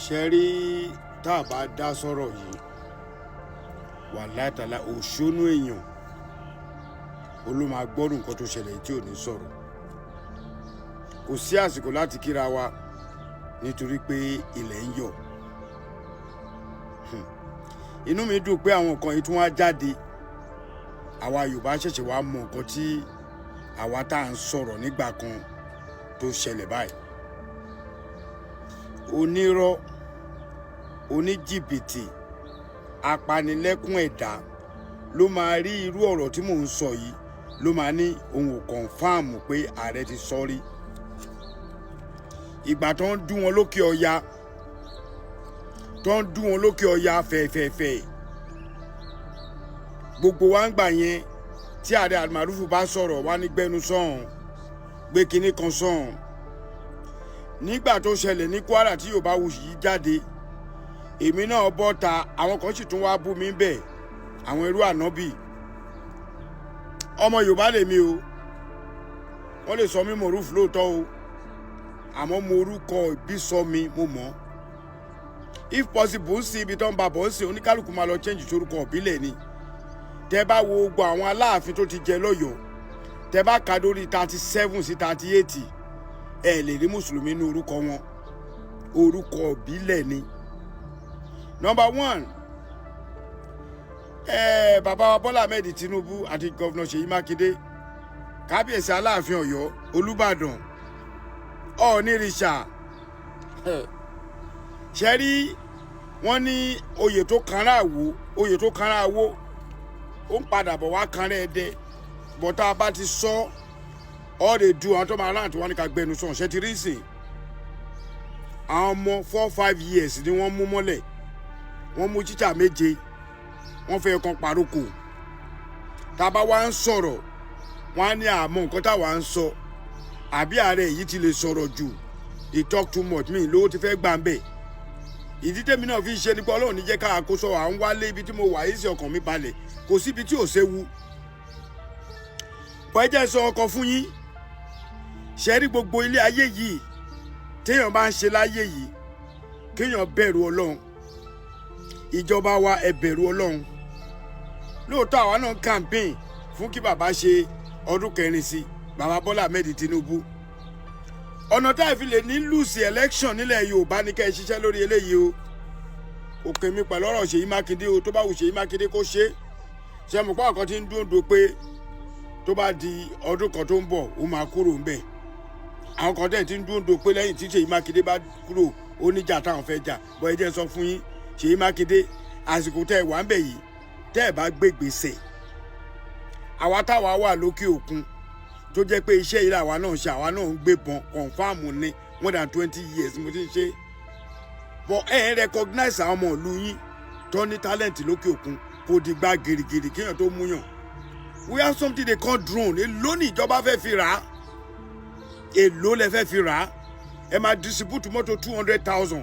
Ṣe rí, tá a bá dá sọ̀rọ̀ yìí, wà látàlá òṣónú èèyàn ó ló máa gbọ́dún nǹkan tó ṣẹlẹ̀ tí ò ní sọ̀rọ̀. Kò sí àsìkò láti kíra wa nítorí pé ilẹ̀ ń yọ̀. Inú mi dùn pé àwọn nǹkan yìí tún wá jáde. Àwa Yorùbá ṣẹ̀ṣẹ̀ wá mọ nǹkan tí àwa tá à ń sọ̀rọ̀ nígbà kan tó ṣẹlẹ̀ báyìí. Onírọ́, oníjìbìtì, apanilẹ́kún ẹ̀dá ló máa rí irú ọ̀rọ̀ tí mò ń sọ yìí, ló máa ní òun ò confirm pé ààrẹ ti sọ rí. Ìgbà tó ń dún wọn lókè ọya, tó ń dún wọn lókè ọya fẹ̀fẹ̀fẹ̀, gbogbo wa ń gbà yẹn, tí ààrẹ Almarufu bá sọ̀rọ̀ wá ní gbẹnu sọ̀hún, gbé kinní kan sọ̀hún. Nígbà tó ṣẹlẹ̀ ní Kwara tí Yorùbá Wuyì jáde, èmi náà bọ́ ta. Àwọn kan sì tún wá bú mi bẹ́ẹ̀, àwọn irú ànábì. Ọmọ Yorùbá lèmi o. Wọ́n lè sọ mí Moruf lóòótọ́ o, àmọ́ mo orúkọ ìbísọ mi, mo mọ̀. If possible, ń sin ibi tó ń ba bọ̀ ń sìn, oníkálukú máa lọ change sórúkọ ìbílẹ̀ ni. Tẹ́ bá wo gbogbo àwọn aláàfin tó ti jẹ lọ́yọ̀ọ́, tẹ́ bá ka dórí 37 sí 38, ẹ lè rí mùsùlùmí ní orúkọ wọn. Orúkọ ìbílẹ̀ ni. Number one, bàbá wa Bọ́lá Ahmed Tinubu àti Governor Ṣèyí Mákindé, kábíyèsí Aláàfin Ọ̀yọ́, Olúbàdàn, Ọ̀ọ́nìrìṣà, ṣe rí wọ́n ní oyè tó kanra àwò, oyè tó kanra àwò, ó ń padà bọ̀ wá kanra ẹdẹ. Bọ́tá bá ti sọ all they do, àwọn tó máa rántí wọn ní ká gbẹnu sàn. Ṣe ti rí sìn, àwọn ọmọ 4, 5 years ni wọ́n mú mọ́lẹ̀. Wọ́n mú tíṣà méje, wọ́n fẹ́ kan pàrókò. Tá a bá wá ń sọ̀rọ̀, wọ́n á ní àmọ́ nǹkan táwa ń sọ, àbí ààrẹ yìí ti lè sọ̀rọ̀ jù, he talk too much. Mi lówó ti fẹ́ gbà ń bẹ̀. Ìdí tèmi náà fi ṣe ni pé Ọlọ́run ní jẹ́ ká kó sọ. À ń wálé ibi tí mo wà yìí sí, ọkàn mi balẹ̀, kò síbi tí ò séwu bọ́. Ẹ jẹ́ sọ ọkọ̀ fún yín. Ṣe rí gbogbo ilé ayé yìí téèyàn bá ń ṣe láyé yìí, kéèyàn bẹ̀rù Ọlọ́run. Ìjọba wa, ẹ bẹ̀rù Ọlọ́run. Lóòótọ́, àwa náà campaign fún kí bàbá ṣe ọdún kẹrin sí, bàbá Bọ́lá Ahmed Tinubu. Ọ̀nà tá a fi lè ní lose election nílẹ̀ Yorùbá ní kẹ́ ẹ ṣiṣẹ́ lórí eléyìí o. Òkè mi pẹ̀lú ọ̀rọ̀ Ṣèyí Mákindé o, tó bá wù Ṣèyí Mákindé kó ṣe é. Ṣe mọ̀ pé àwọn kan ti ń dúró pé tó bá di ọdún kan tó ń bọ̀, ó máa kúrò ń bẹ̀? Àwọn kan tẹ̀ ti ń dúró pé lẹ́yìn tí Ṣèyí Mákindé bá kúrò, ó níjà táwọn fẹ́ jà bọ́. Ẹ jẹ́ sọ fún yín, Ṣèyí Mákindé, àsìkò tẹ́ ẹ wà ń bẹ̀ yìí, tẹ́ ẹ bá gbégbèsè, àwa táwa wà lókè òkun, tó jẹ́ pé iṣẹ́ yìí làwa náà ń ṣe, àwa náà ń gbébọn, confirm ní more than 20 years mo ti ń ṣe bọ́. Ẹ ń recognize àwọn ọmọ ìlú yín tó ní talent lókè òkun. Kò dìgbà gìrìgìrì kéèyàn tó múyàn. We have something they call drone. Èló ní ìjọba fẹ́ fi rà á? Èló lẹ fẹ́ fi rà á? Ẹ máa distribute mọ́tò 200,000,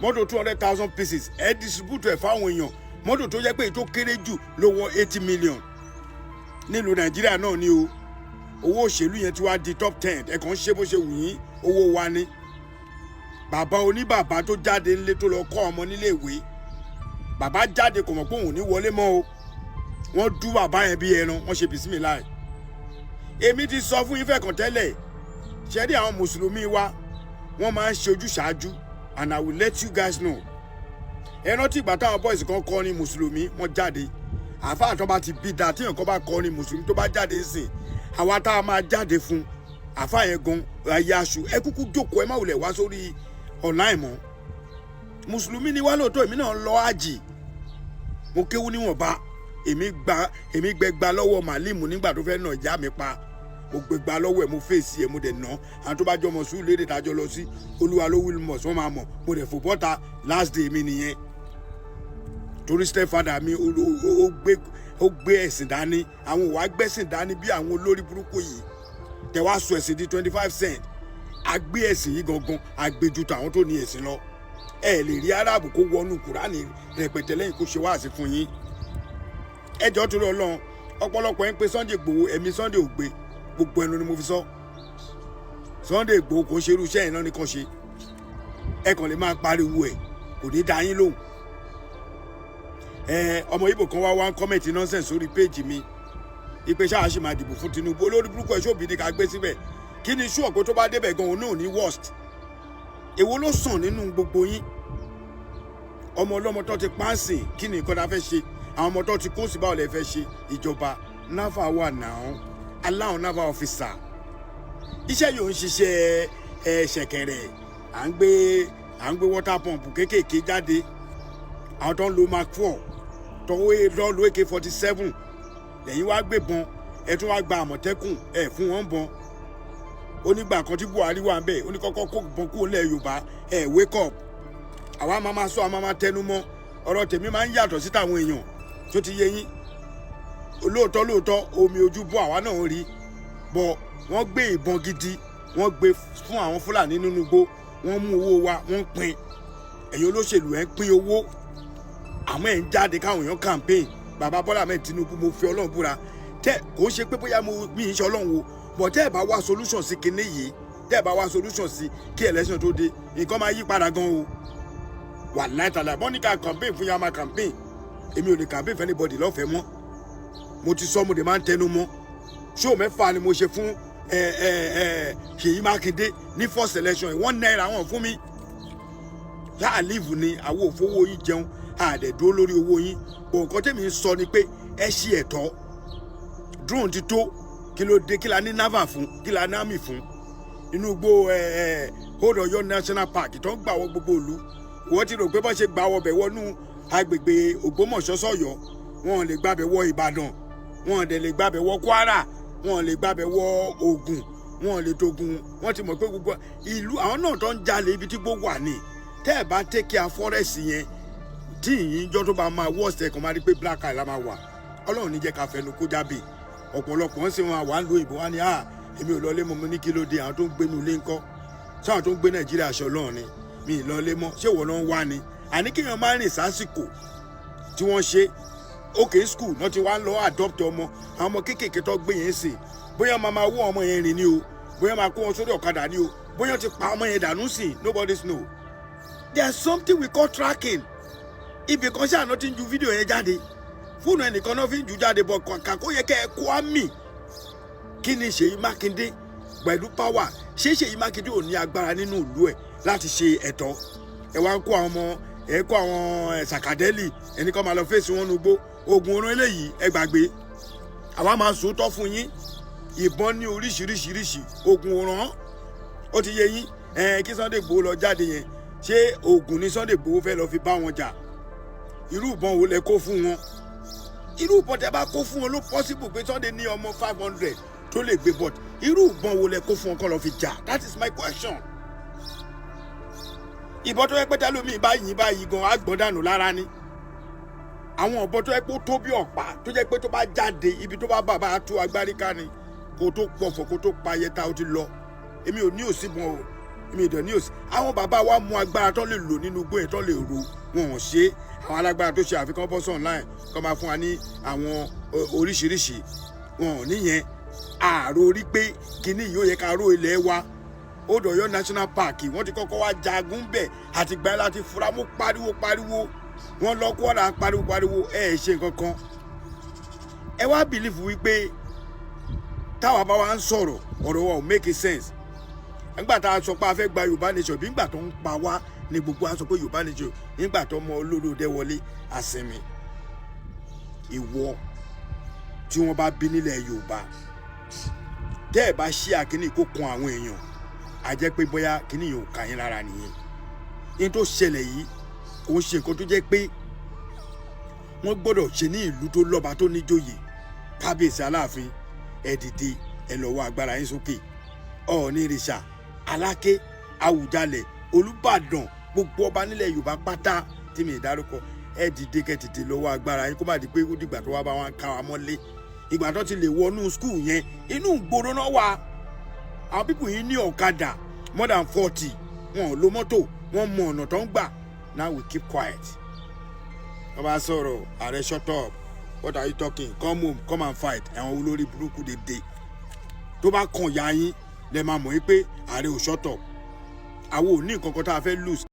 mọ́tò 200,000 pieces, ẹ distribute ẹ̀ fáwọn èèyàn. Mọ́tò tó jẹ́ pé èyí tó kéré jù ló wọ 80 million nílùú Nàìjíríà náà ni o. Owó òṣèlú yẹn ti wá di top 10. Ẹ kàn ń ṣe bó ṣe wù yín. Owó wa ni. Bàbá oníbàbá tó jáde ńlé, tó lọ kọ́ ọmọ nílé ìwé, bàbá jáde, kò mọ̀ pé òun ò ní wọlé mọ́ o. Wọ́n dú bàbá yẹn bí ẹran, wọ́n ṣe bìsímìláì. Èmi ti sọ fún yín fẹ̀kàn tẹ́lẹ̀. Ṣe rí àwọn mùsùlùmí wa, wọ́n máa ń ṣe ojúṣàájú, and I will let you guys know. Ẹ rántí ìgbà táwọn boys kan kọ́ ní mùsùlùmí, wọ́n jáde. Àáfàá tó bá ti bí da, tíyàn kan bá kọ́ ní mùsùlùmí, tó bá jáde sìn, àwa tá a máa jáde fún àáfàá yẹn gan ayé aṣù. Ẹ kúkú jókòó, ẹ má wulẹ̀ wá sórí online mọ́. Mùsùlùmí ni wá lóòótọ́. Èmi náà lọ àjì, mo kéwú níwọ̀nba. Èmi gba, èmi gbẹgba lọ́wọ́ màlímù nígbà tó fẹ́ nà ìyá mi pa. Mo gbẹgba lọ́wọ́ ẹ̀, mo fèsì ẹ̀, mo dẹ̀ nà. Àwọn tó bá jọmọ sùúrù lédè tájọ lọ sí olúwa ló wilmos, wọ́n máa mọ̀. Mo dẹ̀ fò bọ́ta. Last day mi nìyẹn, torí stepfather mi ó gbé ẹ̀sìn dání. Àwọn ò wá gbẹ́sìn dání bí àwọn olórí burúkú yìí tẹ wá sọ ẹ̀sìn di 25 cent. Agbé ẹ̀sìn yìí gangan, agbẹjù tàwọn tó ní ẹ̀sìn lọ. Ẹ lè rí Aráàbù kó wọnú Kùránì rẹpẹtẹ lẹ́yìn kó ṣe wáàsí fún yín. Ẹjọ́, torí Ọlọ́run, ọ̀pọ̀lọpọ̀ ẹ̀ ń pe Sunday Igboho. Ẹ̀mí Sunday ò gbé, gbogbo ẹnu ni mo fi sọ. Sunday Igboho kò ń ṣe irú iṣẹ́ yẹn náà nìkan ṣe. Ẹ kàn lè máa pariwo ẹ̀, kò ní dá yín lóhùn. Ẹ ọmọ Ìgbò kan wá wá ń comment nonsense sórí page mi ìpè ṣáà ṣì máa dìbò fún Tinubu. Olórí burúkú ẹ̀, ṣòbí ni ká gbé síbẹ̀? Kí ni ṣú ọ̀pẹ tó bá débẹ̀ gan, òun náà ní worst. Èwo ló sàn nínú gbogbo yín? Ọmọ ọlọ́mọ tó ti pánsìn, kí ni nǹkan tá a fẹ́ ṣe? Àwọn ọmọ tó ti kó sí, báwo lè fẹ́ ṣe? Ìjọba naval wà náà, aláwọn naval officer, iṣẹ́ yóò ń ṣiṣẹ́. Ẹ ṣẹ̀kẹ̀rẹ̀, à ń gbé water pump kéékèèké jáde. Àwọn tó ń lo Mark 4, tó ń lo AK-47, lẹ́yìn wá gbébọn. Ẹ tún wá gba Àmọ̀tẹ́kùn, ẹ fún wọn bọn. Onígbà kan tí Buhari wà ń bẹ̀, ó ní kọ́kọ́ kó bọn kúrò nílẹ̀ Yorùbá. Ẹ wake up. Àwa máa ma sọ, àwa máa ma tẹnu mọ́. Ọ̀rọ̀ tèmi máa ń yàtọ̀ sí tàwọn èèyàn tó ti yé yín. Lóòótọ́ lóòótọ́, omi ojú bọ́ àwa náà rí bọ́. Wọ́n gbé ìbọn gidi, wọ́n gbé fún àwọn Fúlàní nínú igbó. Wọ́n mú owó wa, wọ́n pín. Ẹ̀yin olóṣèlú, ẹ̀ ń pín owó, àmọ́ ẹ̀ ń jáde káwọn èèyàn campaign. Bàbá Bọ́lá Ahmed Tinubu, mo fi Ọlọ́run búra, tẹ́ kò ń ṣe pé bóyá mo mi ń ṣe Ọlọ́run o, bọ̀ tẹ́ ẹ̀ bá wá solution sí kinní yìí, tẹ́ ẹ̀ bá wá solution sí kí election tó dé, nǹkan máa yí padà gan o. Wà láìtàlà mọ́níkà campaign fún yàrá campaign. Èmi ò lè campaign for anybody lọ́fẹ̀ẹ́ mọ́. Mo ti sọ, mo dẹ̀ máa ń tẹnu mọ́. Show mẹ́fà ni mo ṣe fún ẹ ẹ ẹ Ṣèyí Mákindé ní first election. ₦1 wọn fún mi yá àlìfù ni. Àwọn òfowó yín jẹun, àdẹ̀ dúró lórí owó yín. Bọ̀ nǹkan tẹ́mi ń sọ ni pé ẹ ṣe ẹ̀tọ́. Drone ti tó. Kí ló dé? Kí la ní naval fún? Kí la ní army fún? Inú igbó ẹ ẹ Old Ọ̀yọ́ National Park tó ń gbà wọ gbogbo ìlú, wọ́n ti rò pé bọ́n ṣe gbà wọ bẹ̀ wọnú agbègbè Ògbómọ̀ṣọ́ sọ̀yọ́, wọn lè gbàbẹ̀ wọ Ìbàdàn, wọn dẹ̀ lè gbàbẹ̀ wọ Kwara, wọn lè gbàbẹ̀ wọ Ògùn, wọn lè togun. Wọn ti mọ̀ pé gbogbo ìlú àwọn náà tó ń jalè, ibi tí gbogbo wà ní. Tẹ́ ẹ̀ bá take care forest yẹn, tí ìyín jọ́ tó bá máa worst, ẹ̀ kàn máa rí pé black eye la máa wà. Ọlọ́run ní jẹ́ ká fẹnu kó jábì. Ọ̀pọ̀lọpọ̀ ń sìn wọn wà ń lo ìbò wá ní à, èmi ò lọlé mọ́. Mo ní kí ló dé? Àwọn tó ń gbénu ilé ńkọ́? Sáwọn tó ń gbé Nàìjíríà aṣọ ọlọ́run ni mi ì lọlé mọ́. Ṣé ìwọ náà ń wá ni? Àní kéèyàn máa rìn sásìkò tí wọ́n ṣe okay school náà ti wá ń lọ adopt ọmọ. Àwọn ọmọ kéékèèké tó gbé yẹn sìn, bóyá máa máa wọ́ ọmọ yẹn rìn ni o, bóyá máa kó wọn sórí ọ̀kadà ni o, bóyá ti pa ọmọ yẹn dànù sí, nobody know. There is something we call tracking. Ibì kan ṣáà náà ti ń ju fídíò yẹn jáde, fóònù ẹnìkan náà fi ń ju jáde bọ̀. Kàkà kó yẹ kẹ́ ẹ kó àmì. Kí ni Ṣèyí Mákindé pẹ̀lú power? Ṣé Ṣèyí Mákindé ò ní agbára nínú ìlú ẹ̀ láti ṣe ẹ̀tọ́? Ẹ wá ń kó àwọn ọmọ ẹ, kó àwọn sàkàdẹ́lì ẹnì kan máa lọ fèsì wọn nugbó ogun orun eléyìí. Ẹ gbàgbé, àwa máa sòótọ́ fún yín. Ìbọn ní oríṣiríṣiríṣi ogun òràn, ó ti yé yín. Ẹ kí Sunday Igboho lọ jáde yẹn, ṣé oògùn ní Sunday Igboho fẹ́ lọ fi bá wọn jà? Irú ìbọn wo lẹ kó fún wọn? Irú ìbọn tẹ bá kó fún wọn ló possible pé Sunday ní ọmọ 500 tó lè gbé, but irú ìbọn wo lẹ kó fún wọn kọ́ lọ fi jà? That is my question. Ìbọn tó yẹ pé tẹlómi báyìí báyìí gan agbọ̀n dànù lára ni. Àwọn ọ̀bọ tó yẹ pé ó tó bí ọ̀pá, tó jẹ́ pé tó bá jáde, ibi tó bá bàbá tó agbáríká ni, kó tó pọ̀fọ̀, kó tó pa ayẹta, ó ti lọ. Èmi ò ní òsínbọn o, èmi ò dẹ̀ ní òsì. Àwọn bàbá wa mú agbára tó lè lò nínú igbó yẹn tó lè ro wọn ò ṣe. Àwọn alágbára tó ṣe àfikún bọ́ online kó máa fún wa ní àwọn oríṣiríṣi wọn ò níyẹn. Ààrò orí pé kinní yìí, ó yẹ ká ró ilẹ̀ wa. Old Ọ̀yọ́ National Park, wọ́n ti kọ́kọ́ wá jagun bẹ̀. Àti gbà láti fura mú pariwo pariwo, wọ́n lọ Kwara pariwo pariwo. Ẹ ẹ ṣe nǹkan kan, ẹ wá believe wípé táwa bá wa ń sọ̀rọ̀, ọ̀rọ̀ wa ò make sense. Nígbà tá a sọ pé a fẹ́ gba Yorùbá nation, bí nígbà tó ń pa wá ní gbogbo a sọ pé Yorùbá nation. Nígbà tó mọ olódò wọlé àsinmi, ìwọ tí wọ́n bá bí nílẹ̀ Yorùbá, tẹ́ ẹ̀ bá ṣí àkíní kó kan àwọn èèyàn, a jẹ́ pé bóyá kíní yìí ò kà yín lára nìyẹn. Ní tó ṣẹlẹ̀ yìí, kò ń ṣe nǹkan tó jẹ́ pé wọ́n gbọ́dọ̀ ṣe ní ìlú tó lọ́ba, tó níjòyè. Kábíyèsí Aláàfin, ẹ dìde, ẹ lọ́wọ́ agbára yín sókè. Ọ̀ọ́ni ìrìṣà, Aláké, Àwùjalẹ̀, Olúbàdàn, gbogbo ọba nílẹ̀ Yorùbá pátá tí mi ì dárúkọ, ẹ dìde, kẹ́ tètè lọ́wọ́ agbára yín, kó má di pé ó dìgbà tó wá bá wọn ká wa mọ́lé. Ìgbà tó ti lè wọnú school yẹn, inú ìgboro náà wà. Àwọn people yìí ní ọ̀kadà more than 40, wọn ò lo mọ́tò, wọ́n mọ ọ̀nà tó ń gbà. Now we keep quiet. Wọ́n bá sọ̀rọ̀, ààrẹ, "Shut up, what are you talking? Come home, come and fight." Àwọn olórí burúkú dédé tó bá kàn ya yín lẹ máa mọ̀ wípé ààrẹ ò shut up. Àwọn ò ní nǹkan kan tá a fẹ́ lose.